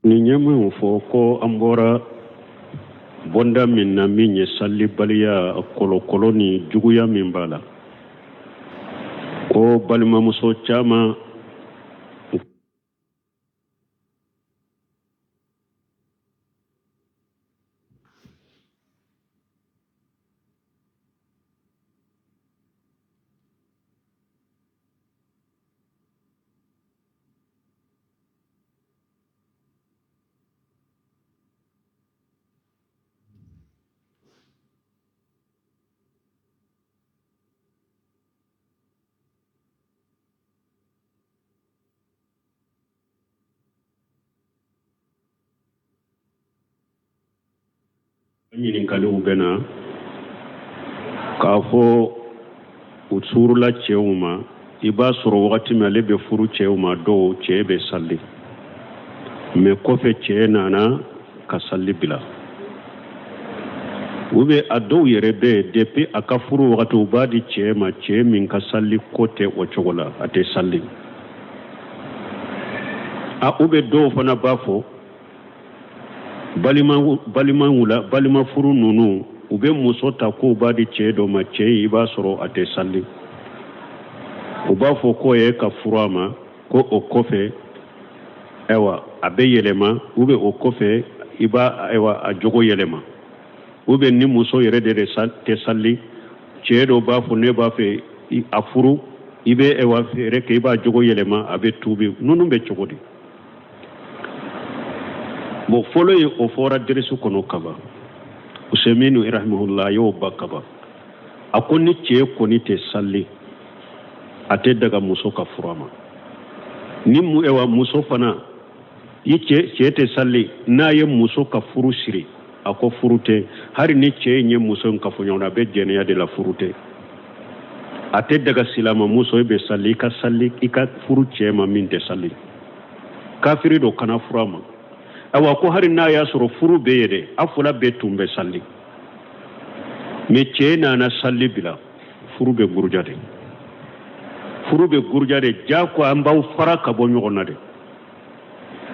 Nin ye min fɔ ko an bɔra bonda min na, min ye salibaliya kɔlɔkɔlɔ ni juguya min b'a la, ko balimamuso caman ɲininkaliw bɛ na k'a fɔ u furula cɛw ma. I b'a sɔrɔ wagati min ale bɛ furu cɛw ma, dɔw cɛ bɛ sali, mɛ kɔfɛ cɛ nana ka sali bila. U bɛ a dɔw yɛrɛ bɛ yen, depuis a ka furu wagati, u b'a di cɛ ma, cɛ min ka sali ko tɛ o cogo la, a tɛ sali. A u bɛ dɔw fana b'a fɔ balimaw la, balima furu ninnu, u bɛ muso ta k'u b'a di cɛ dɔ ma, cɛ i b'a sɔrɔ a tɛ sali. U b'a fɔ k'o ye ka furu a ma, ko o kɔfɛ ayiwa a bɛ yɛlɛma, ou bien o kɔfɛ i b'a ayiwa a jogo yɛlɛma, ou bien ni muso yɛrɛ de tɛ sali, cɛ dɔ b'a fɔ ne b'a fɛ a furu, i bɛ ayiwa fɛɛrɛ kɛ, i b'a jogo yɛlɛma, a bɛ tuubi. Ninnu bɛ cogo di? Bon, fɔlɔ ye, o fɔra dɛrɛsi kɔnɔ kaban. Usɛminu rahimahullah y'o ban kaban. A ko ni cɛ kɔni tɛ sali, a tɛ daga muso ka furu a ma. Ni ayiwa muso fana i cɛ tɛ sali, n'a ye muso ka furu siri, a ko furu tɛ. Hali ni cɛ in ye muso in kafo ɲɔgɔn na, a bɛ jɛnɛya de la, furu tɛ. A tɛ daga silama muso i bɛ sali, i ka sali, i ka furu cɛ ma min tɛ sali. Kafiri don, kana furu a ma. Ayiwa, ko hali n'a y'a sɔrɔ furu bɛ yen dɛ, a fila bɛɛ tun bɛ sali, mɛ cɛ nana sali bila, furu bɛ guruja de, furu bɛ guruja de. Jako an b'aw fara ka bɔ ɲɔgɔn na de,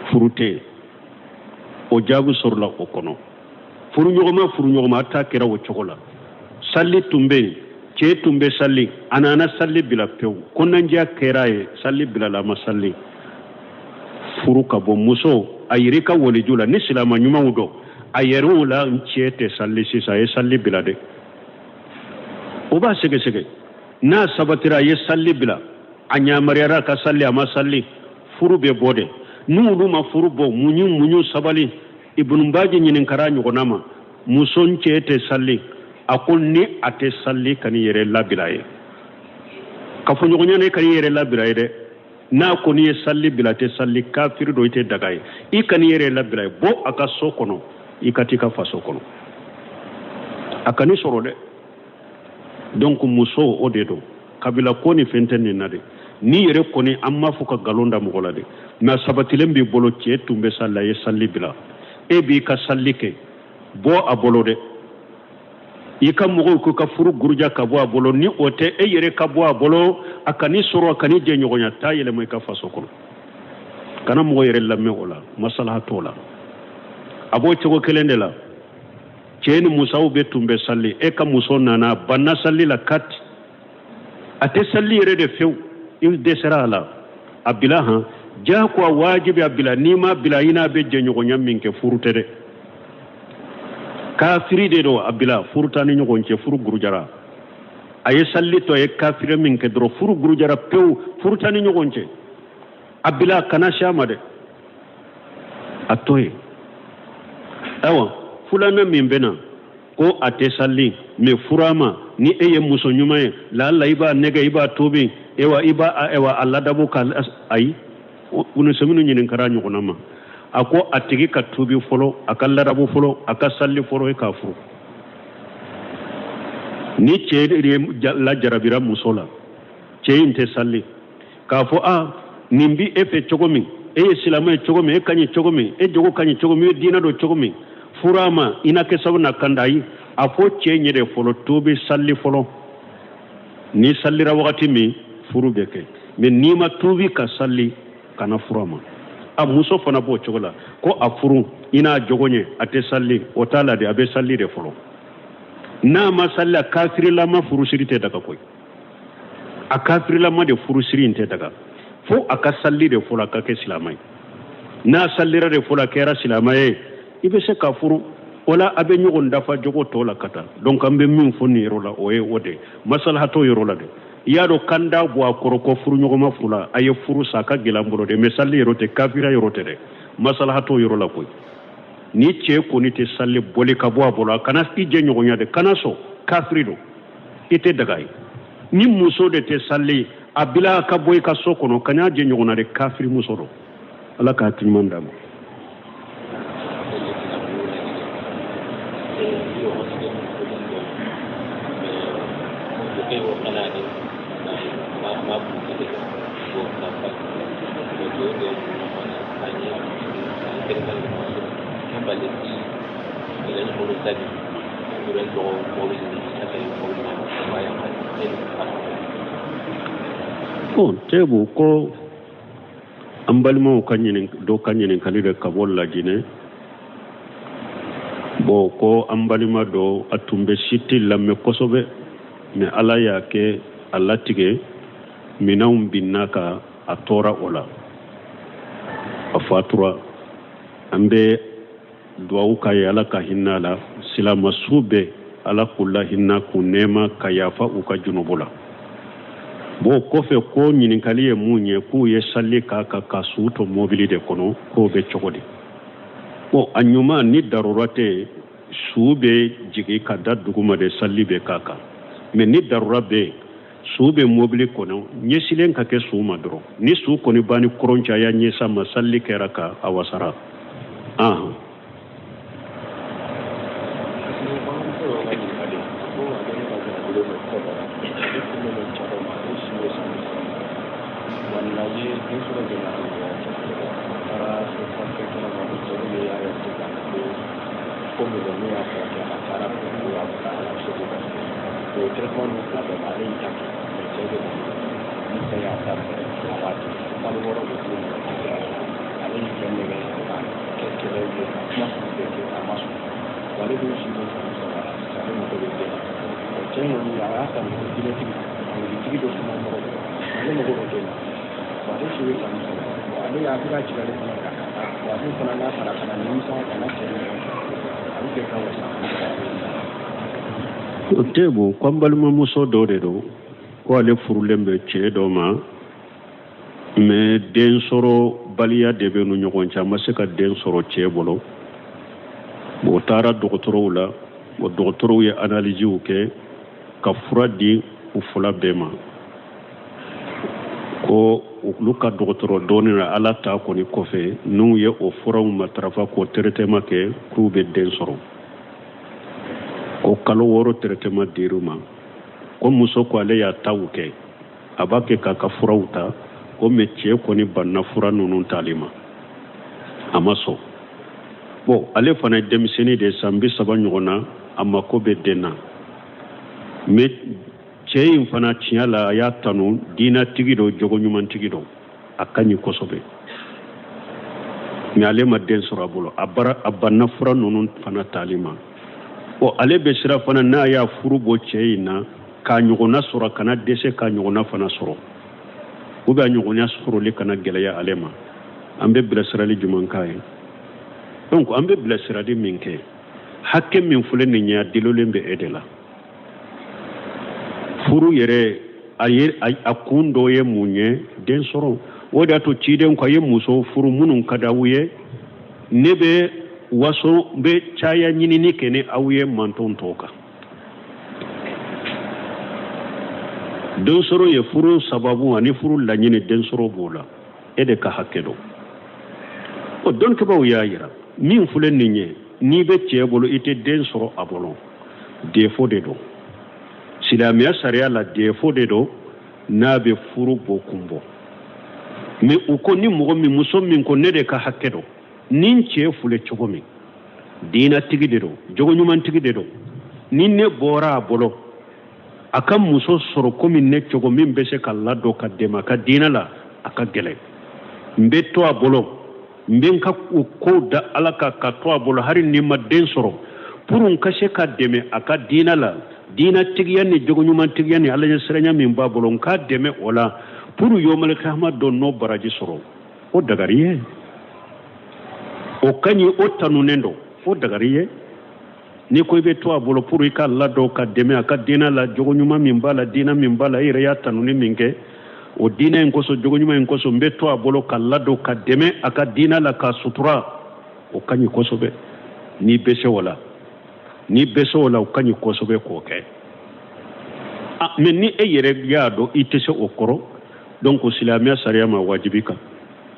furu tɛ yen. O jaabi sɔrɔla o kɔnɔ. Furuɲɔgɔnma furuɲɔgɔnma, a ta kɛra o cogo la. Sali tun bɛ yen, cɛ tun bɛ sali, a nana sali bila pewu, kɔnɔnajɛya kɛra ye, sali bilala, a ma sali, furu ka bɔ. Muso a yɛrɛ ka waliju la, ni silama ɲumanw don, a yɛrɛw la, n cɛ tɛ sali sisan, a ye sali bila dɛ. O b'a sɛgɛsɛgɛ, n'a sabatira a ye sali bila, a ɲamariyara ka sali, a ma sali, furu bɛ bɔ dɛ. N'olu ma furu bɔ, muɲu muɲu, sabali. Ibunu Baji ɲininkara ɲɔgɔnna ma, muso n cɛ tɛ sali. A ko ni a tɛ sali, kan'i yɛrɛ labila ye kafoɲɔgɔnya ne, kan'i yɛrɛ labila ye dɛ. N'a kɔni ye sali bila, tɛ sali, kafiri don, i tɛ daga ye, i kan'i yɛrɛ labila ye, bɔ a ka so kɔnɔ, i ka t'i ka faso kɔnɔ, a kan'i sɔrɔ dɛ. Donc muso o de don, kabila ko ni fɛn tɛ nin na dɛ. N'i yɛrɛ kɔni, an m'a fɔ ka nkalon da mɔgɔ la dɛ, mɛ a sabatilen b'i bolo, cɛ tun bɛ sali, a ye sali bila, e b'i ka sali kɛ, bɔ a bolo dɛ. I ka mɔgɔw k'u ka furu guruja ka bɔ a bolo. Ni o tɛ, e yɛrɛ ka bɔ a bolo, a kan'i sɔrɔ, a kan'i jɛɲɔgɔnya, taa yɛlɛma i ka faso kɔnɔ. Kana mɔgɔ yɛrɛ lamɛn o la, masalaha t'o la. A b'o cogo kelen de la, cɛ ni musow bɛ tun bɛ sali, e ka muso nana banna sali la kat, a tɛ sali yɛrɛ de fewu, i dɛsɛra a la, a bila han, jagoya wajibi a bila. N'i m'a bila, i n'a bɛ jɛɲɔgɔnya min kɛ, furu tɛ dɛ, kafiri de don, a bila, furu t'an ni ɲɔgɔn cɛ, furu gurujara. A ye sali to, a ye kafiri min kɛ dɔrɔn, furu gurujara pewu, furu t'an ni ɲɔgɔn cɛ, a bila, kana si a ma dɛ, a to yen. Ayiwa, filanan min bɛ na ko a tɛ sali, mɛ furu a ma, ni e ye muso ɲuman ye, laala i b'a nɛgɛ, i b'a tobi, ewa i b'a ayiwa a ladabu ka. Ayi, Usɛminu ɲininkara ɲɔgɔnna ma, a ko a tigi ka tubi fɔlɔ, a ka ladabu fɔlɔ, a ka sali fɔlɔ, e k'a furu. Ni cɛ de lajarabira muso la, cɛ in tɛ sali, k'a fɔ a nin bi e fɛ cogo min, e ye silamɛ ye cogo min, e ka ɲi cogo min, e jogo ka ɲi cogo min, e diinɛ don cogo min, furu a ma, i na kɛ sababu na kanda. Ayi, a fɔ cɛ ɲɛ de fɔlɔ, tubi, sali fɔlɔ. N'i salira wagati min, furu bɛ kɛ, mɛ n'i ma tubi ka sali, kana furu a ma. A muso fana b'o cogo la, ko a furu i n'a jogo ɲɛ, a tɛ sali, o t'a la de, a bɛ sali de fɔlɔ. N'a ma sali, a kafirilama furusiri tɛ daga koyi. A kafirilama de furusiri in tɛ daga fo a ka sali de fɔlɔ, a ka kɛ silamɛ ye. N'a salira de fɔlɔ, a kɛra silamɛ ye, i bɛ se k'a furu. O la a bɛ ɲɔgɔn dafa jogo tɔ la ka taa. Donc an bɛ min fɔ nin yɔrɔ la, o ye o de ye, masalaha t'o yɔrɔ la dɛ. I y'a dɔn kanda bɔ a kɔrɔ ko furuɲɔgɔnma fila a ye furu sa, a ka gɛlɛn an bolo dɛ, mais sali yɔrɔ tɛ, kafira yɔrɔ tɛ dɛ, masalaha t'o yɔrɔ la koyi. Ni cɛ kɔni tɛ sali, boli ka bɔ a bolo, a kana i jɛ ɲɔgɔnya dɛ, kana sɔn, kafiri don, i tɛ daga ye. Ni muso de tɛ sali, a bila ka bɔ i ka so kɔnɔ, kana jɛ ɲɔgɔn na dɛ, kafiri muso don. Ala ka hakili ɲuman d'a ma. Tebu ko an balimaw ka ɲinin dɔ ka ɲininkali de ka bɔ Lajinɛ. Bon, ko an balima dɔ, a tun bɛ site lamɛn kosɛbɛ, mais Ala y'a kɛ a latigɛ minɛnw binna ka a tɔɔrɔ o la, a fatura. An bɛ duwawu k'a ye, Ala ka hinɛ a la. Silama su bɛɛ, Ala k'u lahinɛ, k'u nɛɛma, ka yafa u ka junubu la. Bon, kɔfɛ ko ɲininkali ye mun ye, k'u ye sali k'a kan ka su to mobili de kɔnɔ, k'o bɛ cogo di? Bon, a ɲuman, ni darura tɛ, su bɛ jigin ka da duguma de, sali bɛ k'a kan. Mais ni darura bɛ yen, su bɛ mobili kɔnɔ, ɲɛsilen ka kɛ su ma dɔrɔn. Ni su kɔni b'a ni kɔrɔn cɛ, a y'a ɲɛsin a ma, sali kɛra ka a wasara. Ahan. O traitement ninnu fila bɛɛ ma, ale y'i ta kɛ, mais cɛ bɛ na ni cɛ y'a daminɛ a b'a di kalo 6 de den ale y'i cɛ nɛgɛ ka kɛ kɛlɛ ye, ka kuma sugu bɛɛ kɛ, a ma sɔn. Wa ale dun si bɛ san 30 la sisan, ale mago bɛ den na. O cɛ in kɔni, a y'a ta ko diinɛtigi tigi dɔ fana mɔgɔ don, ale mago bɛ den na. Wa ale si bɛ san 30, wa ale a bɛ ka jigin ale fana kan ka taa. Wa ale fana n'a taara ka na nimisa ka na cɛ nɛgɛ, a bɛ fɛ ka wasa. O tɛ bon, ko an balimamuso dɔ de don, ko ale furulen bɛ cɛ dɔ ma, mais den sɔrɔ baliya de bɛ nu ɲɔgɔn cɛ, a ma se ka den sɔrɔ cɛ bolo. O taara dɔgɔtɔrɔw la, o dɔgɔtɔrɔw ye analysew kɛ ka fura di u fila bɛɛ ma, ko olu ka dɔgɔtɔrɔ dɔɔni na, Ala ta kɔni kɔfɛ, n'u ye o furaw matarafa k'o traitement kɛ, k'u bɛ den sɔrɔ. Ko kalo 6 traitement dir'u ma. Ko muso ko ale y'a taw kɛ, a b'a kɛ k'a ka furaw ta, ko mais cɛ kɔni banna fura ninnu tali ma, a ma sɔn. Bon, ale fana ye denmisɛnnin de ye, san 30 ɲɔgɔn na, a mako bɛ den na. Mais cɛ in fana, tiɲɛ la, a y'a tanu, diinatigi don, jogo ɲumantigi don, a ka ɲi kosɛbɛ, mais ale ma den sɔrɔ a bolo, a bara a banna fura ninnu fana tali ma. Bon, ale bɛ siran fana, n'a y'a furu bɔ cɛ in na, k'a ɲɔgɔnna sɔrɔ, kana dɛsɛ k'a ɲɔgɔnna fana sɔrɔ, ou bien a ɲɔgɔnna sɔrɔli kana gɛlɛya ale ma. An bɛ bilasirali jumɛn k'a ye? Donc an bɛ bilasirali min kɛ, hakɛ min filɛ nin ye, a dulolen bɛ e de la. Furu yɛrɛ, a ye a kun dɔ ye mun ye? Den sɔrɔ. O de y'a to ciden ko a ye muso furu minnu ka di aw ye, ne bɛ waso bɛ caya ɲinini kɛ ni aw ye mantɔn tɔw kan. Den sɔrɔ ye furu sababu ani furu laɲini, den sɔrɔ b'o la, e de ka hakɛ don. O dɔnnikɛbaaw y'a yira, min filɛ nin ye, n'i bɛ cɛ bolo, i tɛ den sɔrɔ a bolo, défaut de don silamɛya sariya la, défaut de don n'a bɛ furu bɔ kun bɔ. Mais u ko ni mɔgɔ min, muso min ko ne de ka hakɛ don, ni n cɛ filɛ cogo min, diinatigi de don, jogo ɲumantigi de don, ni ne bɔra a bolo, a ka muso sɔrɔ komi ne cogo min bɛ se ka ladon ka dɛmɛ a ka diinɛ la, a ka gɛlɛn, n bɛ to a bolo. N bɛ n ka o ko da Ala kan ka to a bolo hali ni n ma den sɔrɔ pour n ka se k'a dɛmɛ a ka diinɛ la, diinɛtigiya ni jogoɲumantigiya ni alaɲɛsiranya min b'a bolo, n k'a dɛmɛ o la pour yomalikiyama don n'o baraji sɔrɔ. O dagari ye, o ka ɲi, o tanunen don, o dagari ye. N'i ko i bɛ to a bolo pour i k'a ladon ka dɛmɛ a ka diinɛ la, jogo ɲuman min b'a la, diinɛ min b'a la, i yɛrɛ y'a tanuni min kɛ o diinɛ in kosɔn, jogo ɲuman in kosɔn, n bɛ to a bolo ka ladon ka dɛmɛ a ka diinɛ la k'a sutura, o ka ɲi kosɛbɛ. N'i bɛ se o la, n'i bɛ se o la, o ka ɲi kosɛbɛ k'o kɛ. Ah, mais ni e yɛrɛ y'a dɔn i tɛ se o kɔrɔ, donc silamɛya sariya ma wajibi kan.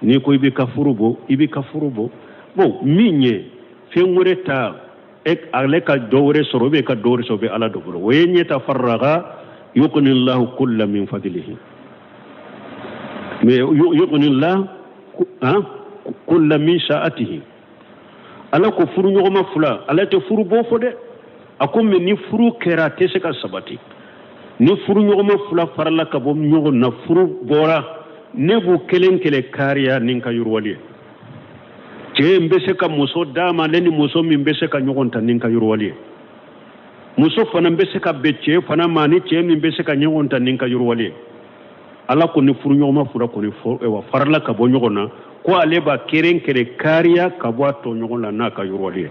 N'i ko i b'i ka furu bɔ, i b'i ka furu bɔ. Bon, min ye fɛn wɛrɛ ta, e ale ka dɔ wɛrɛ sɔrɔ, ou bien ka dɔ wɛrɛ sɔrɔ, o bɛ Ala de bolo. O ye in yatafarraga yughnillahu kulla min fadlihi, mais yughnillahu kulla min sa'atihi. Ala ko furuɲɔgɔnma fila, Ala tɛ furu bɔ fɔ dɛ. A ko mais ni furu kɛra, a tɛ se ka sabati. Ni furuɲɔgɔnma fila farala ka bɔ ɲɔgɔn na, furu bɔra, ne b'u kelen kelen kariya ni n ka yiriwali ye. Cɛ n bɛ se ka muso d'a ma, ale ni muso min bɛ se ka ɲɔgɔn ta ni n ka yiriwali ye. Muso fana bɛ se ka bɛn cɛ fana ma, ni cɛ min bɛ se ka ɲɔgɔn ta ni n ka yiriwali ye. Ala ko ni furuɲɔgɔnma fila kɔni farala ka bɔ ɲɔgɔn na, ko ale b'a kelen kelen kariya ka bɔ a tɔɲɔgɔn la n'a ka yiriwali ye.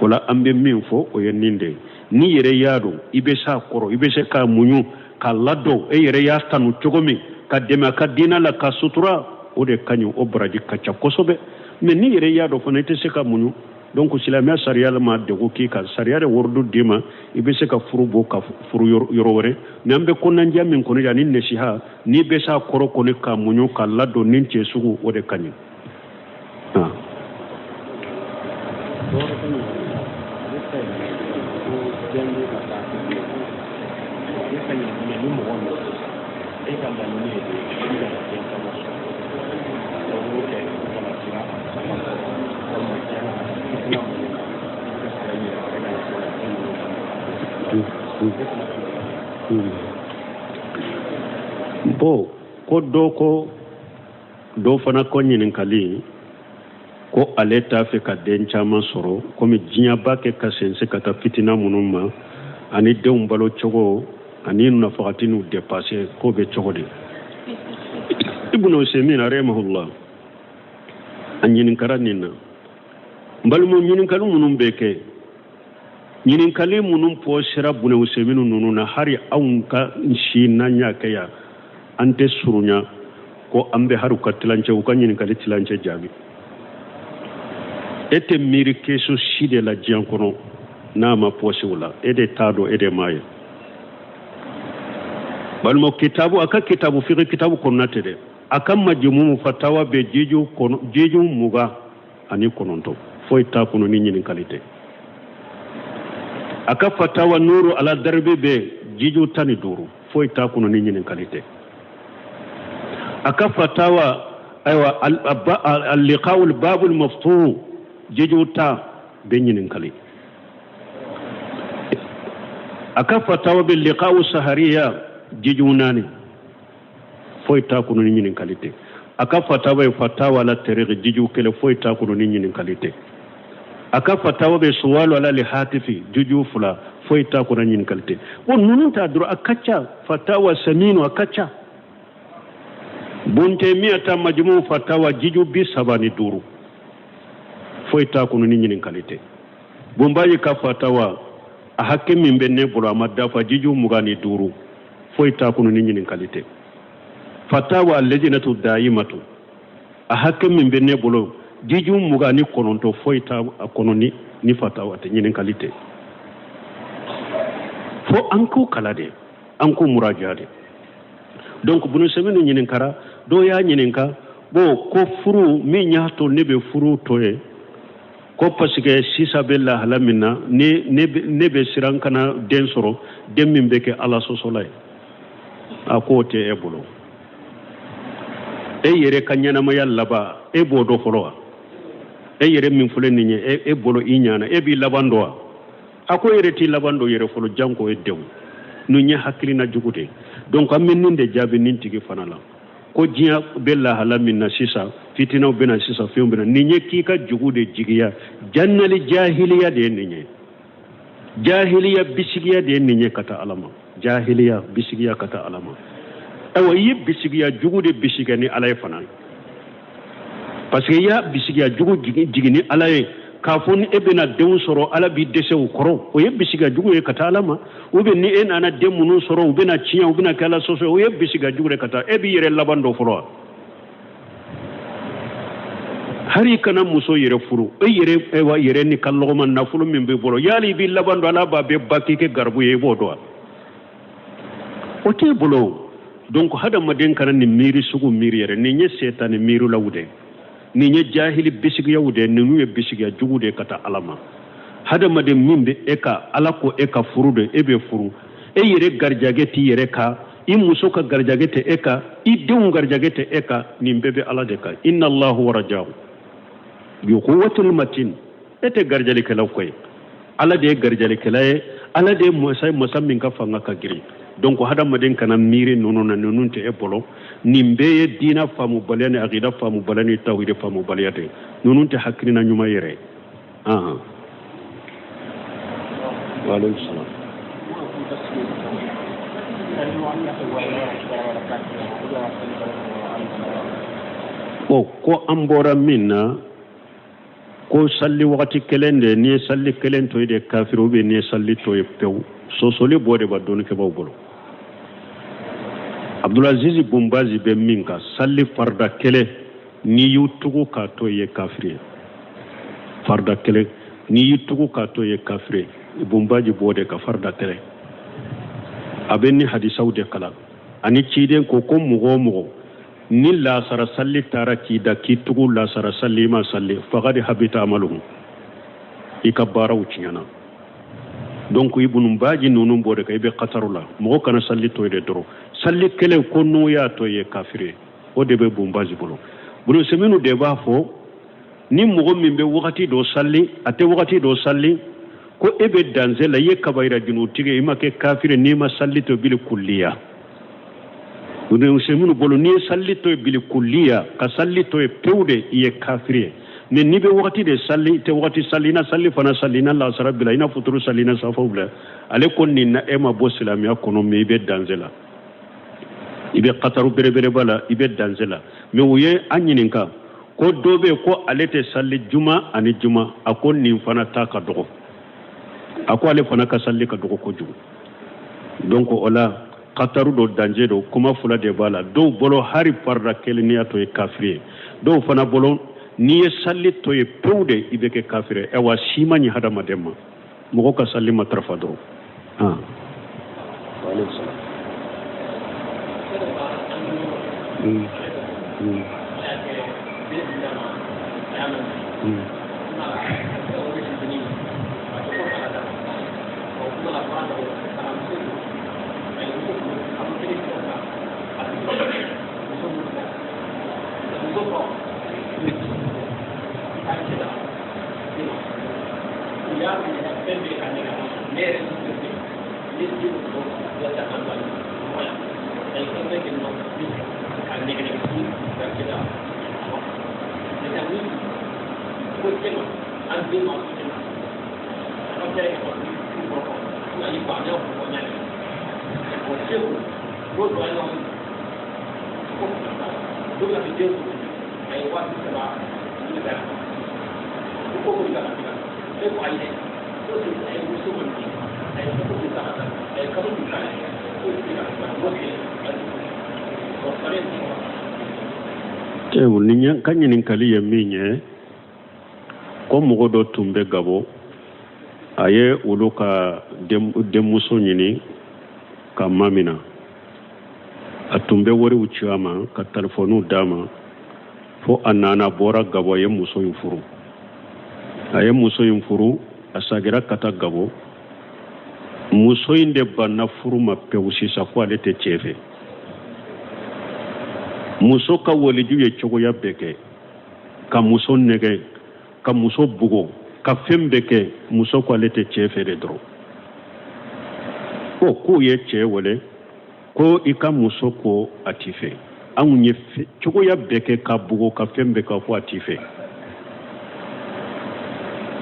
O la an bɛ min fɔ, o ye nin de ye. N'i yɛrɛ y'a dɔn i bɛ s'a kɔrɔ, i bɛ se k'a muɲu k'a ladon, e yɛrɛ y'a tanu cogo min, ka dɛmɛ a ka diinɛ la, ka sutura, o de ka ɲi, o baraji ka ca kosɛbɛ. Mais n'i yɛrɛ y'a dɔn fana i tɛ se ka muɲu, donc silamɛya sariya ma degun k'i kan, sariya de waridu d'i ma, i bɛ se ka furu bɔ ka furu yɔrɔ wɛrɛ. Mais an bɛ kɔnɔnajɛya min kɔni ani nasiha, n'i bɛ s'a kɔrɔ kɔni ka muɲu ka ladon ni cɛ sugu, o de ka ɲi. E ka laɲini ye de i kana den caman sɔrɔ ka sababu kɛ i kana siran a caman kɔrɔ, walima diɲɛ kana fitina minnu kan, i bɛ ka siran i yɛrɛ kana se ka fɛn ninnu kan. E fana ka Bon, ko dɔ ko dɔ fana ko ɲininkali ko ale t'a fɛ ka den caman sɔrɔ, komi diɲɛ b'a kɛ ka sense ka taa fitina minnu ma, ani denw balo cogo ani nafagati n'u dépasser, k'o bɛ cogo di? Ibn Usaymin rahimahullah, a ɲininkara nin na. N balimaw, ɲininkali minnu bɛ kɛ, ɲininkali minnu pɔsera Bune Usaymin ninnu na, hali anw ka si n'an y'a kɛ yan, an tɛ surunya ko an bɛ hali u ka tilancɛ, u ka ɲininkali tilancɛ jaabi. E tɛ miiri question si de la diɲɛ kɔnɔ n'a ma pɔsi o la, e de t'a dɔn, e de m'a ye. Balima, kitabu, a ka kitabu fiqh kitabu kɔnɔna tɛ dɛ, a ka majimu fatawa bɛ jiju kɔnɔ, jiju 29, foyi t'a kɔnɔ ni ɲininkali tɛ. A ka fatawa nuru ala daribi bɛ jiju 15, foyi t'a kɔnɔ ni ɲininkali tɛ. A ka fatawa, ayiwa, al-liqa'ul babul maftuh, jiju 10 bɛ ɲininkali. A ka fatawa bɛ liqa'u sahariya, jiju 4, foyi t'a kɔnɔ ni ɲininkali tɛ. A ka fatawa ye fatawa la tariqi, jiju 1, foyi t'a kɔnɔ ni ɲininkali tɛ. A ka fatawa bɛ suwalu ala li hatifi, jiju 2, foyi t'a kɔnɔ ɲininkali tɛ. Bon, ninnu t'a dɔrɔn, a ka ca. Fatawa saminu, a ka ca. Buntemiya ta majmu fatawa, jiju 35, foyi t'a kɔnɔ ni ɲininkali tɛ. Bonbayi ka fatawa, a hakɛ min bɛ ne bolo, a ma dafa, jiju 25, foyi t'a kɔnɔ ni ɲininkali tɛ. Fatawa lejinatu dayimatu, a hakɛ min bɛ ne bolo, jiju 29, foyi t'a kɔnɔ ni fatawa tɛ, ɲininkali tɛ. Fo an k'o kala de, an k'o muraja de. Donc Bunu Sɛmɛni ɲininkara, dɔw y'a ɲininka, bon, ko furu min y'a to ne bɛ furu to ye, ko parce que sisan bɛ lahala min na, ne bɛ siran kana den sɔrɔ, den min bɛ kɛ Ala sɔsɔla ye. A k'o tɛ e bolo, e yɛrɛ ka ɲɛnamaya laban, e b'o dɔn fɔlɔ wa? E yɛrɛ min filɛ nin ye, e bolo i ɲana, e b'i laban dɔn wa? A ko e yɛrɛ t'i laban dɔn yɛrɛ fɔlɔ, janko e denw. Ninnu ye hakilina jugu de ye. Donc an bɛ nin de jaabi nin tigi fana la. Ko diɲɛ bɛ lahala min na sisan, fitinaw bɛ na sisan, fɛnw bɛ na, nin ye k'i ka jugu de jigiya. Jannali jahiliya de ye nin ye, jahiliya bisigiya de ye nin ye ka taa Ala ma, jahiliya bisigiya ka taa Ala ma. Ayiwa, i ye bisigiya jugu de bisigiya ni Ala ye fana, parce que i y'a bisigiya jugu jigin ni Ala ye k'a fɔ ni e bɛna denw sɔrɔ, Ala b'i dɛsɛ u kɔrɔ. O ye bisigiya jugu ye ka taa Ala ma. Ou bien ni e nana den minnu sɔrɔ, u bɛna tiɲɛ, u bɛna kɛ Ala sɔsɔ, o ye bisigiya jugu de ka taa. E b'i yɛrɛ laban dɔn fɔlɔ wa? Hali i kana muso yɛrɛ furu, e yɛrɛ, ayiwa, yɛrɛ ni ka lɔgɔma nafolo min b'i bolo, yali i b'i laban dɔn? Ala b'a bɛɛ ba k'i kɛ garibu ye, i b'o dɔn wa? O t'e bolo. Donc hadamaden kana nin miiri sugu miiri yɛrɛ. Nin ye setani miirilaw de, nin ye jahili bisigiyaw de, ninnu ye bisigiya jugu de ka taa Ala ma. Hadamaden min bɛ e ka Ala ko e ka furu de, e bɛ furu, e yɛrɛ garijɛgɛ t'i yɛrɛ kan, i muso ka garijɛgɛ tɛ e kan, i denw garijɛgɛ tɛ e kan, nin bɛɛ bɛ Ala de kan. Inna Allahu wa rajahu bi quwwatil matin. E tɛ garijɛlikɛlaw ko ye, Ala de ye garijɛlikɛla ye, Ala de ye masa ye, masa min ka fanga ka girin. Donc hadamaden kana miiri ninnu na, ninnu tɛ e bolo. Nin bɛɛ ye diina faamubaliya ni akida faamubaliya ni tawhidi faamubaliya de ye. Ninnu tɛ hakilina ɲuman yɛrɛ ye. Ahan, waaleykum salaam. O ko an bɔra min na, ko salli wagati kelen de, n'i ye salli kelen to yen de kafiri, ou bien n'i ye salli to yen pewu, sɔsɔli bɔ de b'a dɔnnikɛbaaw bolo. Abdulaziz Bun Bazi bɛ min kan, salli farida kelen, n'i y'u tugu k'a to yen, kafiri ye. Farida kelen, n'i y'i tugu k'a to yen, kafiri ye. Bun Bazi b'o de kan, farida kelen. A bɛ ni hadisaw de kalan ani ciden ko ko mɔgɔ o mɔgɔ ni lasara salli taara k'i da k'i tugu lasara salli, i ma salli, faqad habita amaluhu, i ka baaraw tiɲɛna. Donc Ibunu Baji ninnu b'o de kan, i bɛ kataru la. Mɔgɔ kana salli to yen de dɔrɔn, salli kelen ko n'o y'a to yen, kafiri ye. O de bɛ Bun Bazi bolo. Bunu Seminu de b'a fɔ ni mɔgɔ min bɛ wagati dɔ salli, a tɛ wagati dɔ salli, ko e bɛ danger la, i ye kabayira junutigi, i ma kɛ kafiri n'i ma salli to bili kulliya. Bunu Seminu bolo, n'i ye salli to yen bili kulliya, ka salli to yen pewu de, i ye kafiri ye. Mais n'i bɛ wagati de salli, i tɛ wagati salli, i na salli fana salli, i na lasara bila, i na futuru salli, i na safaw bila, ale ko nin na e ma bɔ silamɛya kɔnɔ, mais i bɛ danger la, i bɛ kataru belebeleba la, i bɛ danger la. Mais u ye an ɲininka ko dɔ bɛ yen ko ale tɛ salli juma ani juma, a ko nin fana ta ka dɔgɔ, a ko ale fana ka salli ka dɔgɔ kojugu. Donc o la kataru dɔ, danger dɔ, kuma fila de b'a la. Dɔw bolo hari farida kelen n'i y'a to ye kafiri ye, dɔw fana bolo n'i ye salli to ye pewu de, i bɛ kɛ kafiri ye. Ayiwa, si ma ɲi hadamaden ma, mɔgɔ ka salli matarafa dɔrɔn. Ah, waaleykum salaam. Nin ka ɲininkali ye min ye, ko mɔgɔ dɔ tun bɛ Gabɔ, a ye olu ka denmuso ɲini ka mamina, a tun bɛ wariw ci a ma, ka telefɔniw d'a ma, fo a nana bɔra Gabɔ, a ye muso in furu. A ye muso in furu, a sagira ka taa Gabɔ. Muso in de banna furu ma pewu sisan, ko ale tɛ cɛ fɛ. Muso ka waliju ye cogoya bɛɛ kɛ ka muso nɛgɛ, ka muso bugɔ, ka fɛn bɛɛ kɛ, muso ko ale tɛ cɛ fɛ de dɔrɔn. Ko k'u ye cɛ wele ko i ka muso ko a t'i fɛ. Anw ye cogoya bɛɛ kɛ k'a bugɔ ka fɛn bɛɛ k'a fɔ a t'i fɛ.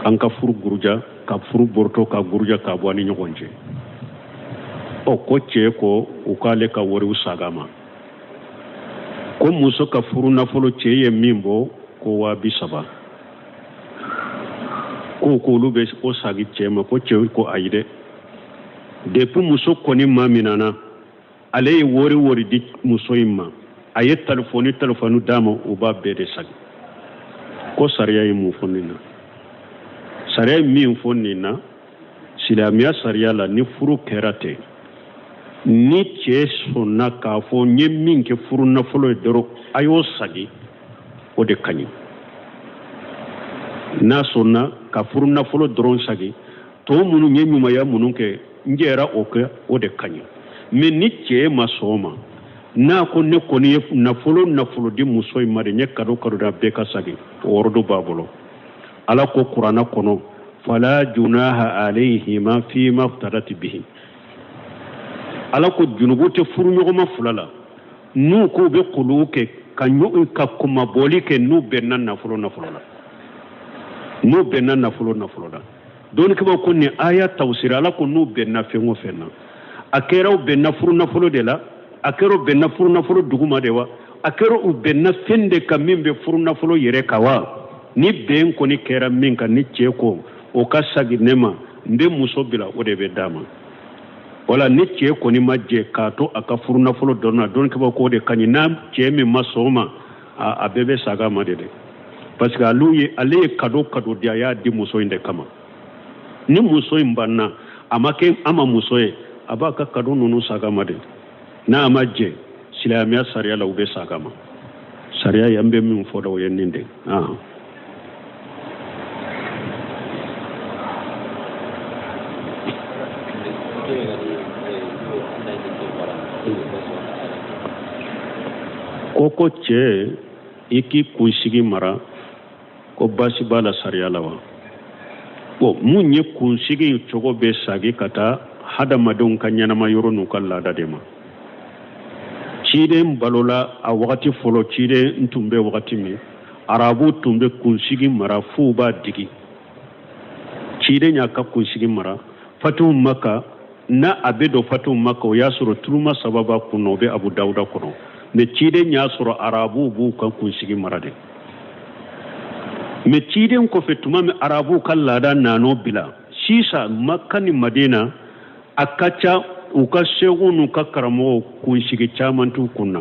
An ka furu guruja, ka furu borotɔ ka guruja k'a bɔ an ni ɲɔgɔn cɛ. Ɔ ko cɛ ko u k'ale ka wariw sag'a ma. Ko muso ka furu nafolo cɛ ye min bɔ ko 30,000. Ko k'olu bɛ o sagi cɛ ma, ko cɛ ko ayi dɛ. Depuis muso kɔni ma minana, ale ye wari wari di muso in ma, a ye telefɔni telefɔni d'a ma, u b'a bɛɛ de sagi. Ko sariya ye mun fɔ nin na? Sariya ye min fɔ nin na, silamɛya sariya la, ni furu kɛra ten, ni cɛ sɔnna k'a fɔ n ye min kɛ furu nafolo ye dɔrɔn a y'o sagi, o de ka ɲi. N'a sɔnna ka furu nafolo dɔrɔn sagi, tɔ minnu ye ɲumanya minnu kɛ, n jɛra o kɛ, o de ka ɲi. Mais ni cɛ ma sɔn o ma, n'a ko ne kɔni ye nafolo nafolo di muso in ma de, n ye kado kado da bɛɛ ka sagi, o ordre b'a bolo. Ala ko kuranna kɔnɔ, fala junaha alayhima fima iftadat bihi. Ala ko junubu tɛ furuɲɔgɔnma fila la n'u ko u bɛ kulu kɛ ka ɲɔgɔn ka kunmabɔli kɛ n'u bɛnna nafolo nafolo la, n'u bɛnna nafolo nafolo la. Dɔnnikɛbaaw ko nin aya tafsiri, Ala ko n'u bɛnna fɛn o fɛn na, a kɛra u bɛnna furu nafolo de la, a kɛra u bɛnna furu nafolo duguma de wa, a kɛra u bɛnna fɛn de kan min bɛ furu nafolo yɛrɛ kan wa. Ni bɛn kɔni kɛra min kan, ni cɛ ko o ka sagi ne ma, n bɛ muso bila, o de bɛ d'a ma. Wala ni cɛ kɔni ma jɛ k'a to a ka furu nafolo dɔrɔn na, dɔnnikɛbaaw k'o de ka ɲi. N'a cɛ min ma sɔn o ma, a bɛɛ bɛ sag'a ma de dɛ, parce que ale ye kado kado di, a y'a di muso in de kama. Ni muso in banna, a ma kɛ a ma muso ye, a b'a ka kado ninnu sag'a ma de. N'a ma jɛ, silamɛya sariya la, u bɛ sag'a ma. Sariya ye an bɛ min fɔ dɛ, o ye nin de ye. Ko cɛ i k'i kunsigi mara, ko baasi b'a la sariya la wa? Bon, mun ye kunsigi cogo bɛ sagi ka taa hadamadenw ka ɲɛnama yɔrɔ n'u ka laada de ma. Ciden balola a wagati fɔlɔ, ciden tun bɛ wagati min, arabu tun bɛ kunsigi mara f'u b'a digi. Ciden y'a ka kunsigi mara Fatihu Maka, n'a a bɛ don Fatihu Maka, o y'a sɔrɔ tuluma saba b'a kun na, o bɛ Abu Dawuda kɔnɔ. Mais ciden y'a sɔrɔ arabuw b'u ka kunsigi mara de. Mais ciden kɔfɛ, tuma min arabuw ka laada nan'o bila, sisan Maka ni Madina a ka ca u ka seku n'u ka karamɔgɔw kunsigi caman t'u kun na.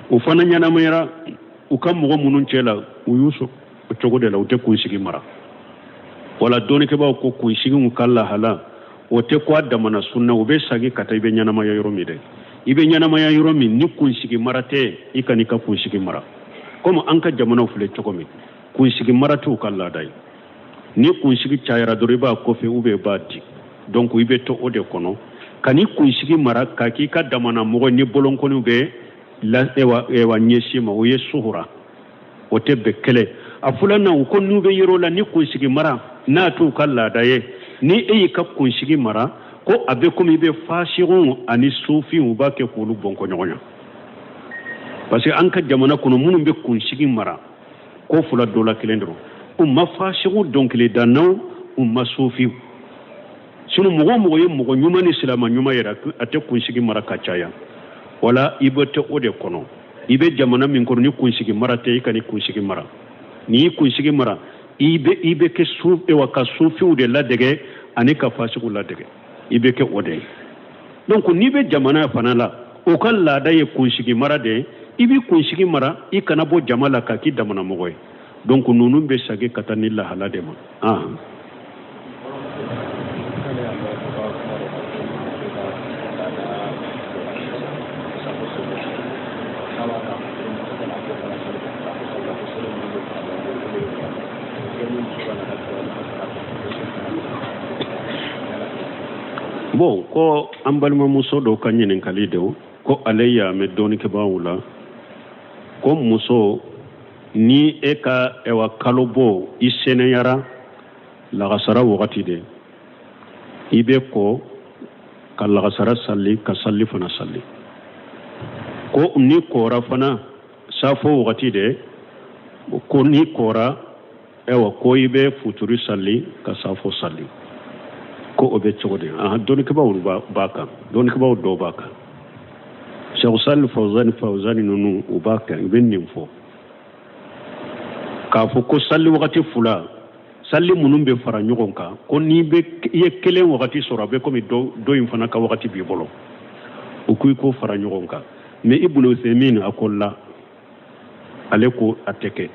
U fana ɲɛnamayara u ka mɔgɔ minnu cɛ la, u y'u sɔrɔ o cogo de la, u tɛ kunsigi mara. Wala dɔnnikɛbaaw ko kunsigiw ka lahala o tɛ ko a damana sunna, o bɛ sagi ka taa i bɛ ɲɛnamaya yɔrɔ min dɛ. I bɛ ɲɛnamaya yɔrɔ min ni kunsigi mara tɛ, i kan'i ka kunsigi mara. Komi an ka jamanaw filɛ cogo min, kunsigi mara t'u ka laada ye. Ni kunsigi cayara dɔrɔn, i b'a kɔfɛ ou bien i b'a di. Donc i bɛ to o de kɔnɔ, ka ni kunsigi mara k'a k'i ka damana mɔgɔ ni bolonkɔniw bɛ la, ewa, ewa ɲɛsin ma, o ye suhura, o tɛ bɛn kɛlɛ. A filanan, u ko n'u bɛ yɔrɔ la ni kunsigi mara n'a t'u ka laada ye, ni e y'i ka kunsigi mara, ko a bɛ komi i bɛ fasigiw ani sufiw, u b'a kɛ k'olu bɔnkɔ ɲɔgɔn na. Parce que an ka jamana kɔnɔ, minnu bɛ kunsigi mara, ko fila dɔ la kelen dɔrɔn, u ma fasigiw dɔnkilidannaw, u ma sufiw. Sinon mɔgɔ o mɔgɔ ye mɔgɔ ɲuman ni silama ɲuman yɛrɛ, a tɛ kunsigi mara ka caya. Wala i bɛ to o de kɔnɔ. I bɛ jamana min kɔnɔ ni kunsigi mara tɛ, i kan'i kunsigi mara. N'i y'i kunsigi mara, i bɛ kɛ su, ewa, ka sufiw de ladege ani ka fasigiw ladege, i bɛ kɛ o de ye. Donc n'i bɛ jamana fana la, o ka laada ye kunsigi mara de ye, i b'i kunsigi mara, i kana bɔ jama la ka k'i damana mɔgɔ ye. Donc ninnu bɛ sagi ka taa ni lahala de ma. Bon, ko an balimamuso dɔ ka ɲininkali don, ko ale y'a mɛn dɔnnikɛbaaw la ko muso ni e ka ewa kalo bɔ, i sɛnɛyara lagasara wagati de, i bɛ ko ka lagasara sali, ka sali fana sali. Ko n'i kora fana safo wagati de, ko n'i kora, ayiwa, ko i bɛ futuri sali ka safo sali, ko o bɛ cogo di? Ahan, dɔnnikɛbaaw b'a kan, dɔnnikɛbaaw dɔw b'a kan. Cheikh Salih Fawzani, Fawzani ninnu, u b'a kan, u bɛ nin fɔ k'a fɔ ko sali wagati fila, sali minnu bɛ fara ɲɔgɔn kan, ko n'i bɛ i ye kelen wagati sɔrɔ, a bɛ komi dɔ in fana ka wagati b'i bolo. U ko i k'o fara ɲɔgɔn kan. Mais Ibn Uthaymin, a ko la, ale ko a tɛ kɛ,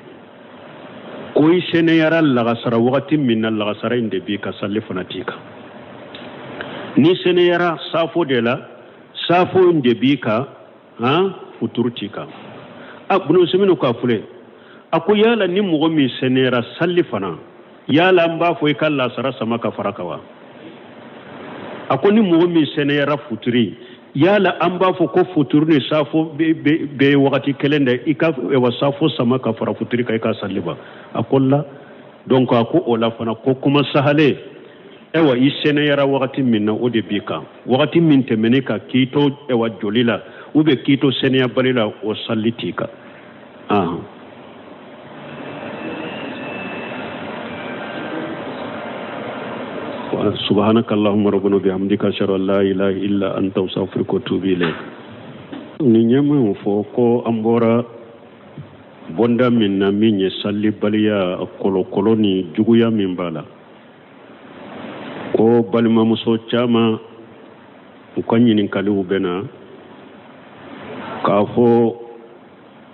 ko i sɛnɛyara lagasara wagati min na, lagasara in de b'i kan, sali fana t'i kan. N'i sɛnɛyara safo de la, safo in de b'i kan, han, futuru t'i kan. A Ibn Uthaymin ko a filɛ, a ko yala ni mɔgɔ min sɛnɛyara sali fana, yala an b'a fɔ i ka lasara sama ka fara kan wa? A ko ni mɔgɔ min sɛnɛyara futuri, yala an b'a fɔ ko futuri ni safo bɛ wagati kelen dɛ, i ka wa safo sama ka fara futuri kan, i ka sali ba? A ko la. Donc a ko o la fana, ko kuma sahale, ayiwa, i sɛnɛyara wagati min na, o de b'i kan. Wagati min tɛmɛnen kan k'i to, ayiwa, joli la ou bien k'i to sɛnɛyabali la, o sali t'i kan. Ahan. سبحانك اللهم ربنا وبحمدك، أشهد أن لا إله إلا أنت، أستغفرك وأتوب إليك. Ni ɲɛ fɔ ko an bɔra bonda min na, min ye salibaliya kɔlɔkɔlɔ ni juguya min b'a la, ko balimamuso caman u ka ɲininkaliw bɛ na k'a fɔ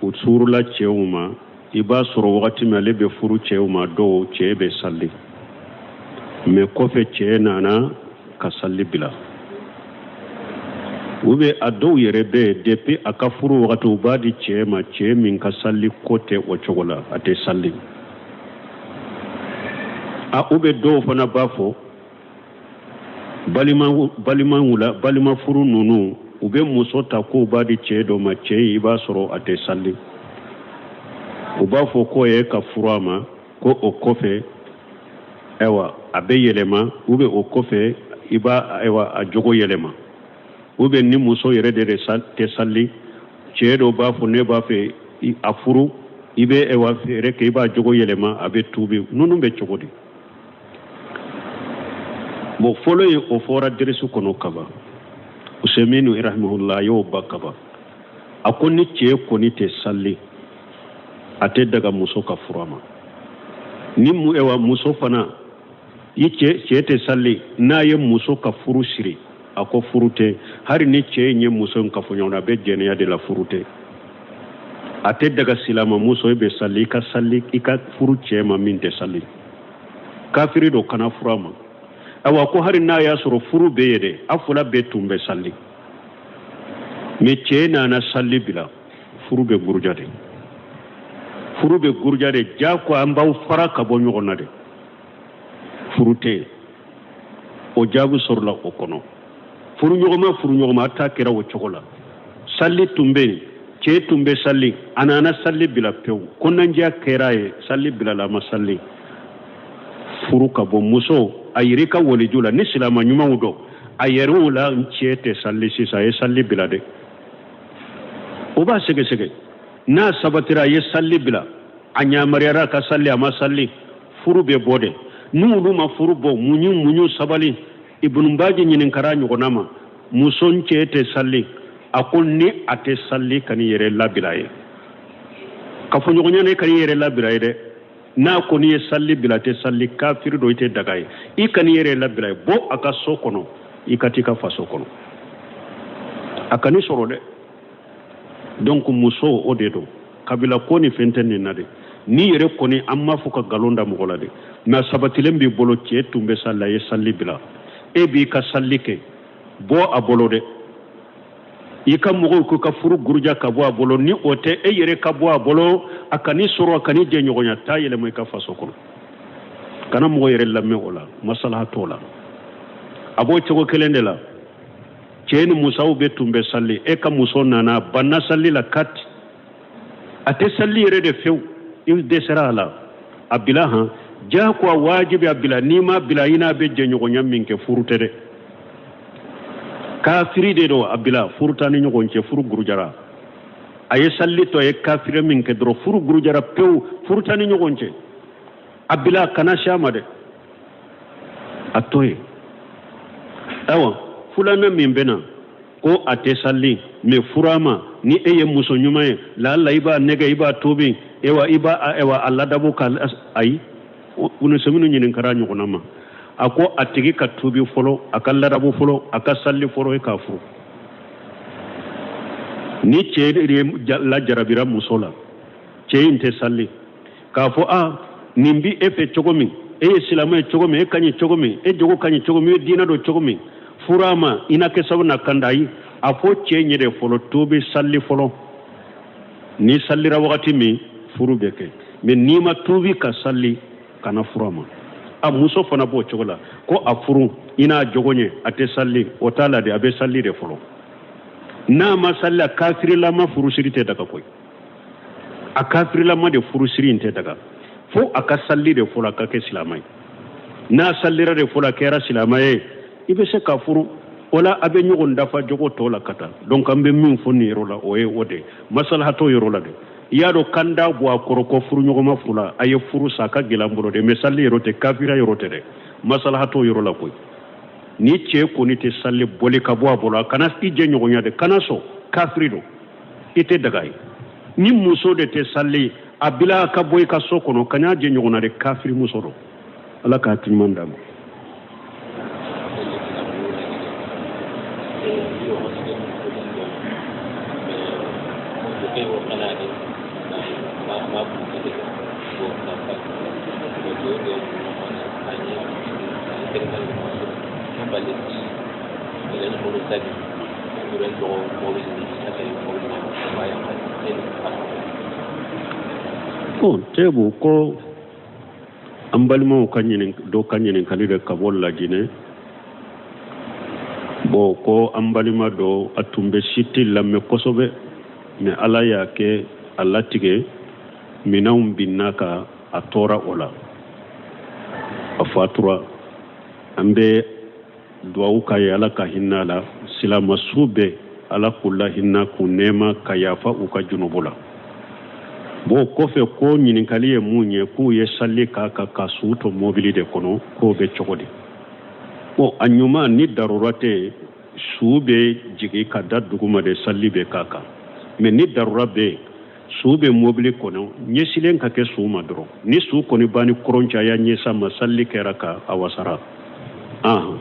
u furula cɛw ma. I b'a sɔrɔ wagati min ale bɛ furu cɛw ma, dɔw cɛ bɛ sali, mais kɔfɛ cɛ nana ka sali bila. U bɛ a dɔw yɛrɛ bɛ yen, depuis a ka furu wagati, u b'a di cɛ ma, cɛ min ka sali ko tɛ o cogo la, a tɛ sali. A u bɛ dɔw fana b'a fɔ balima balimaw la, balima furu ninnu, u bɛ muso ta k'u b'a di cɛ dɔ ma, cɛ i b'a sɔrɔ a tɛ sali. U b'a fɔ k'o ye ka furu a ma, ko o kɔfɛ, ayiwa, a bɛ yɛlɛma, ou bien o kɔfɛ i b'a, ayiwa, a jogo yɛlɛma, ou bien ni muso yɛrɛ de tɛ sali, cɛ dɔ b'a fɔ ne b'a fɛ a furu, i bɛ, ayiwa, fɛɛrɛ kɛ, i b'a jogo yɛlɛma, a bɛ tuubi. Ninnu bɛ cogo di? Bon, fɔlɔ ye, o fɔra derisu kɔnɔ kaban. Useminu rahimahullah y'o ba kaban. A ko ni cɛ kɔni tɛ sali, a tɛ daga muso ka furu a ma. Ni ayiwa, muso fana i cɛ, cɛ tɛ sali, n'a ye muso ka furu siri, a ko furu tɛ. Hali ni cɛ in ye muso in kafoɲɔgɔn, a bɛ jɛnɛya de la, furu tɛ. A tɛ daga silama muso i bɛ sali, i ka sali, i ka furu cɛ ma min tɛ sali, kafiri don, kana furu a ma. Ayiwa, ko hali n'a y'a sɔrɔ furu bɛ yen dɛ, a fila bɛɛ tun bɛ sali, mais cɛ nana sali bila, furu bɛ guruja de, furu bɛ guruja de. Jako an b'aw fara ka bɔ ɲɔgɔn na de, furu tɛ yen. O jaabi sɔrɔla o kɔnɔ. Furuɲɔgɔnma, furuɲɔgɔnma, a ta kɛra o cogo la. Sali tun bɛ yen, cɛ tun bɛ sali, a nana sali bila pewu, kɔnɔnajɛya kɛra ye, sali bilala, a ma sali, furu ka bɔ. Muso a yɛrɛ ka waliju la, ni silama ɲumanw don, a yɛrɛw la, n cɛ tɛ sali sisan, a ye sali bila dɛ. O b'a sɛgɛsɛgɛ, n'a sabatira a ye sali bila, a ɲamariyara ka sali, a ma sali, furu bɛ bɔ dɛ. N'olu ma furu bɔ, muɲu, muɲu, sabali. Ibunu Baji ɲininkara ɲɔgɔnna ma, muso n cɛ tɛ sali. A ko ni a tɛ sali, ka n'i yɛrɛ labila ye, kafoɲɔgɔnya ne ka n'i yɛrɛ labila ye dɛ. N'a kɔni ye sali bila, tɛ sali, kafiri don, i tɛ daga ye, i ka n'i yɛrɛ labila ye, bɔ a ka so kɔnɔ, i ka t'i ka faso kɔnɔ, a kan'i sɔrɔ dɛ. Donc muso, o de don, kabila ko ni fɛn tɛ nin na dɛ. N'i yɛrɛ kɔni, an m'a fɔ ka nkalon da mɔgɔ la dɛ, mais a sabatilen b'i bolo, cɛ tun bɛ sali, a ye sali bila, e b'i ka sali kɛ, bɔ a bolo dɛ. I ka mɔgɔw k'u ka furu guruja ka bɔ a bolo. Ni o tɛ, e yɛrɛ ka bɔ a bolo, a kan'i sɔrɔ, a kan'i jɛɲɔgɔnya, taa yɛlɛma i ka faso kɔnɔ. Kana mɔgɔ yɛrɛ lamɛn o la, masalaha t'o la. A b'o cogo kelen de la, cɛ ni musow bɛ tun bɛ sali, e ka muso nana banna sali la kati, a tɛ sali yɛrɛ de fewu, i dɛsɛra a la, a bila han, jagoya wajibi a bila. N'i ma bila, i n'a bɛ jɛɲɔgɔnya min kɛ, furu tɛ dɛ, kafiri de don, a bila, furu t'an ni ɲɔgɔn cɛ, furu gurujara. A ye salli to, a ye kafiriya min kɛ dɔrɔn, furu gurujara pewu, furu t'an ni ɲɔgɔn cɛ. A bila, kana si a ma dɛ, a to yen. Ayiwa, filanan min bɛ na ko a tɛ sali mais furu a ma, ni e ye muso ɲuman ye, laala i b'a nɛgɛ, i b'a tobi, ewa i b'a ewa a ladabu ka ayi. Usɛminu ɲininkara ɲɔgɔnna ma, a ko a tigi ka tubi fɔlɔ, a ka ladabu fɔlɔ, a ka sali fɔlɔ, e k'a furu. Ni cɛ de lajarabira muso la, cɛ in tɛ sali, k'a fɔ a nin bi e fɛ cogo min, e ye silamɛ ye cogo min, e ka ɲi cogo min, e jogo ka ɲi cogo min, e diinɛ don cogo min, furu a ma, i na kɛ sababu na kanda. Ayi, a fɔ cɛ ɲɛ de fɔlɔ, tubi, sali fɔlɔ. N'i salira wagati min, furu bɛ kɛ. Mais n'i ma tubi ka sali, kana furu a ma. A muso fana b'o cogo la, ko a furu i n'a jogo ɲɛ, a tɛ sali, o t'a la dɛ, a bɛ sali de fɔlɔ. N'a ma sali, a kafirilama furusiri tɛ daga koyi. A kafirilama de furusiri in tɛ daga, fo a ka sali de fɔlɔ, a ka kɛ silamɛ ye. N'a salira de fɔlɔ, a kɛra silamɛ ye, i bɛ se ka furu. O la a bɛ ɲɔgɔn dafa jogo tɔ la ka taa. Donc an bɛ min fɔ nin yɔrɔ la, o ye o de ye masalaha t'o yɔrɔ la dɛ. I y'a dɔn kanda bɔ a kɔrɔ ko furuɲɔgɔnma fila a ye furu sa, a ka gɛlɛn an bolo dɛ. Mais sali yɔrɔ tɛ, kafira yɔrɔ tɛ dɛ, masalaha t'o yɔrɔ la koyi. Ni cɛ kɔni tɛ sali, boli ka bɔ a bolo, a kana i jɛ ɲɔgɔnya dɛ, kana sɔn, kafiri don, i tɛ daga ye. Ni muso de tɛ sali, a bila ka bɔ i ka so kɔnɔ, kana jɛ ɲɔgɔn na dɛ, kafiri muso don. Ala ka hakili ɲuman d'a ma. Tebu ko an balimaw ka ɲinin dɔ ka ɲininkali de ka bɔ Lajinɛ. Bon, ko an balima dɔ, a tun bɛ site lamɛn kosɛbɛ, mais Ala y'a kɛ a latigɛ minɛnw binna ka a tɔɔrɔ, o la a fatura. An bɛ duwawu k'a ye, Ala ka hinɛ a la. Silama su bɛɛ, Ala k'u lahinɛ, k'u nɛɛma, ka yafa u ka junubu la. Bon, kɔfɛ ko ɲininkali ye mun ye, k'u ye sali k'a kan ka su to mobili de kɔnɔ, k'o bɛ cogo di? Bon, a ɲuman, ni darura tɛ, su bɛ jigin ka da duguma de, sali bɛ k'a kan. Mais ni darura bɛ yen, su bɛ mobili kɔnɔ, ɲɛsilen ka kɛ su ma dɔrɔn. Ni su kɔni b'a ni kɔrɔn cɛ, a y'a ɲɛsin a ma, sali kɛra ka a wasara. Ahan.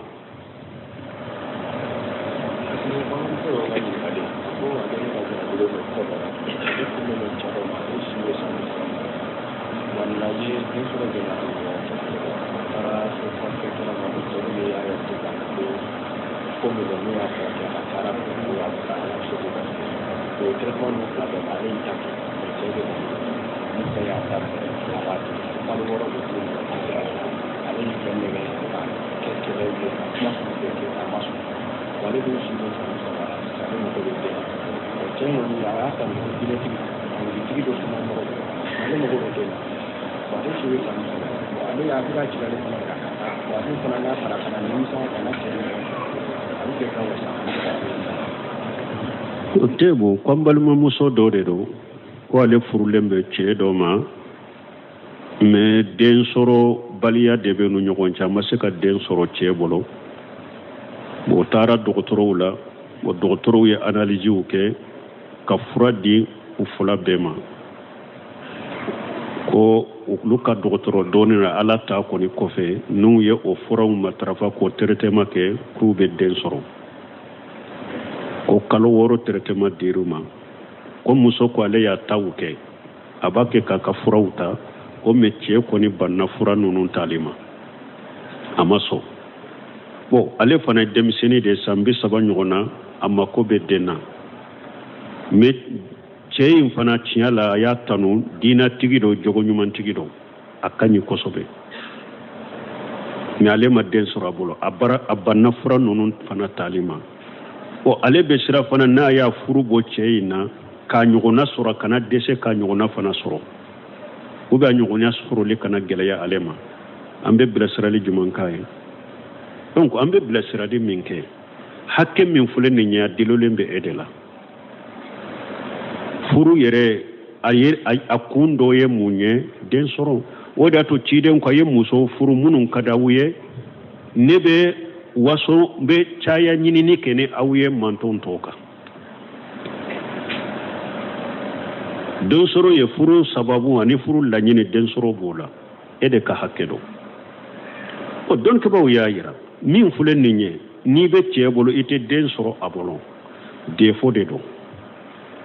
Tebu ko an balimamuso dɔ de don, ko ale furulen bɛ cɛ dɔ ma, mais den sɔrɔ baliya de bɛ nu ɲɔgɔn cɛ, a ma se ka den sɔrɔ cɛ bolo. O taara dɔgɔtɔrɔw la, o dɔgɔtɔrɔw ye analysew kɛ ka fura di u fila bɛɛ ma, ko olu ka dɔgɔtɔrɔ dɔɔni na, Ala ta kɔni kɔfɛ, n'u ye o furaw matarafa k'o traitement kɛ, k'u bɛ den sɔrɔ. Ko kalo 6 traitement dir'u ma. Ko muso ko ale y'a taw kɛ, a b'a kɛ k'a ka furaw ta, ko mais cɛ kɔni banna fura ninnu tali ma, a ma sɔn. Bon, ale fana ye denmisɛnnin de ye, san 30 ɲɔgɔn na, a mako bɛ den na. Mais cɛ in fana, tiɲɛ la, a y'a tanu, diinatigi don, jogo ɲumantigi don, a ka ɲi kosɛbɛ, mais ale ma den sɔrɔ a bolo, a bara a banna fura ninnu fana tali ma. Bon, ale bɛ siran fana, n'a y'a furu bɔ cɛ in na, k'a ɲɔgɔnna sɔrɔ, kana dɛsɛ k'a ɲɔgɔnna fana sɔrɔ, ou bien a ɲɔgɔnna sɔrɔli kana gɛlɛya ale ma. An bɛ bilasirali jumɛn k'a ye? Donc an bɛ bilasirali min kɛ, hakɛ min filɛ nin ye, a dulonnen bɛ e de la. Furu yɛrɛ a ye a kun dɔ ye mun ye? Den sɔrɔ. O de y'a to ciden ko a ye musow furu minnu ka di aw ye, ne bɛ waso n bɛ caya ɲinini kɛ ni aw ye mantɔn tɔw kan. Den sɔrɔ ye furu sababu ani furu laɲini, den sɔrɔ b'o la, e de ka hakɛ don. O dɔnnikɛbaaw y'a yira min filɛ nin ye, n'i bɛ cɛ bolo i tɛ den sɔrɔ a bolo, défaut de don.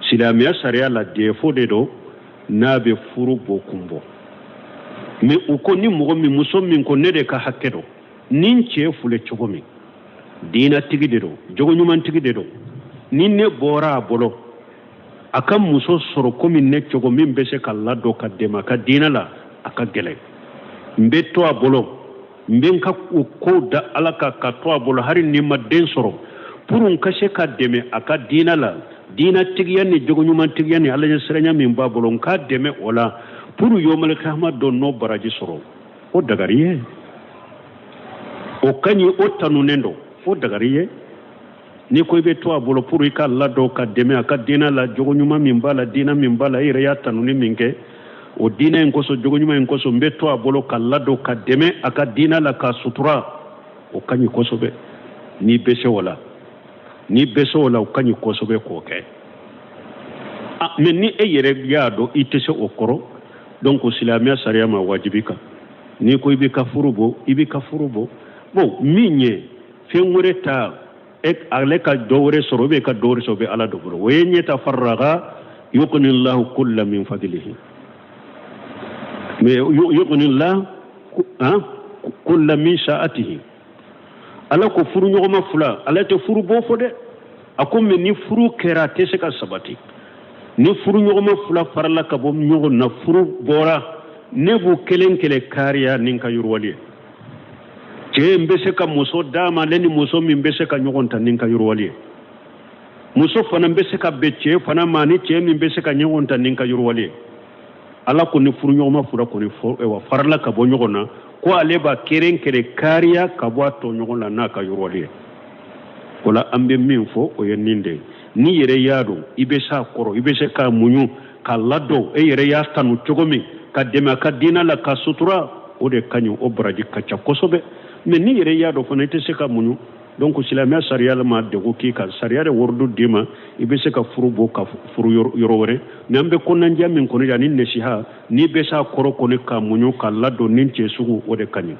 Silamɛya sariya la défaut de don n'a bɛ furu bɔ kun bɔ. Mais u ko ni mɔgɔ min, muso min ko ne de ka hakɛ don, ni n cɛ filɛ cogo min, diinatigi de don, jogo ɲumantigi de don, ni ne bɔra a bolo a ka muso sɔrɔ komi ne cogo min bɛ se ka ladon ka dɛmɛ a ka diinɛ la, a ka gɛlɛn, n bɛ to a bolo, n bɛ n ka kow da ala kan ka to a bolo hali ni n ma den sɔrɔ, pour n ka se ka dɛmɛ a ka diinɛ la, diinɛtigiya ni jogoɲumantigiya ni alaɲɛsiranya min b'a bolo, n k'a dɛmɛ o la pour yomalikiyama don n'o baraji sɔrɔ. O dagari ye, o ka ɲi, o tanunen don, o dagari ye. N'i ko i bɛ to a bolo pour i k'a ladon ka dɛmɛ a ka diinɛ la, jogo ɲuman min b'a la, diinɛ min b'a la, i yɛrɛ y'a tanuni min kɛ o diinɛ in kosɔn, jogo ɲuman in kosɔn, n bɛ to a bolo ka ladon ka dɛmɛ a ka diinɛ la k'a sutura, o ka ɲi kosɛbɛ. N'i bɛ se o la, n'i bɛ se o la, o ka ɲi kosɛbɛ k'o kɛ. Mais ni e yɛrɛ y'a dɔn i tɛ se o kɔrɔ, donc silamɛya sariya ma wajibi kan, n'i ko i b'i ka furu bɔ, i b'i ka furu bɔ. Bon, min ye fɛn wɛrɛ ta, e ale ka dɔ wɛrɛ sɔrɔ, ou bien ka dɔ wɛrɛ sɔrɔ, o bɛ ala dɔ bolo. O ye yatafarraga yugnillahu kulla min fadlihi, mais yugnillahu kulla min sa'atihi. Ala ko furu ɲɔgɔnma fila, ala tɛ furu bɔ fɔ dɛ. A ko mais ni furu kɛra a tɛ se ka sabati. Ni furu ɲɔgɔnma fila farala ka bɔ ɲɔgɔn na, furu bɔra, ne b'u kelen kelen kariya ni n ka yiriwali ye. Cɛ n bɛ se ka muso d'a ma, ale ni muso min bɛ se ka ɲɔgɔn ta ni n ka yiriwali ye. Muso fana bɛ se ka bɛn cɛ fana ma, ni cɛ min bɛ se ka ɲɔgɔn ta ni n ka yiriwali ye. Ala ko ni furu ɲɔgɔnma fila kɔni farala ka bɔ ɲɔgɔn na, ko ale b'a kelen kelen kariya ka bɔ a tɔ ɲɔgɔn la n'a ka yiriwali ye. O la an bɛ min fɔ o ye nin de ye. N'i yɛrɛ y'a dɔn i bɛ s'a kɔrɔ, i bɛ se k'a muɲu k'a ladon, e yɛrɛ y'a tanu cogo min ka dɛmɛ a ka diinɛ la ka sutura, o de ka ɲi, o baraji ka ca kosɛbɛ. Mais n'i yɛrɛ y'a dɔn fana i tɛ se ka muɲu, donc silamɛya sariya ma degun k'i kan, sariya de waridu d'i ma, i bɛ se ka furu bɔ ka furu yɔrɔ wɛrɛ. Mais an bɛ kɔnɔnajɛ min kɔni ani nasiha, n'i bɛ s'a kɔrɔ kɔni ka muɲu ka ladon ni cɛ sugu, o de ka ɲi.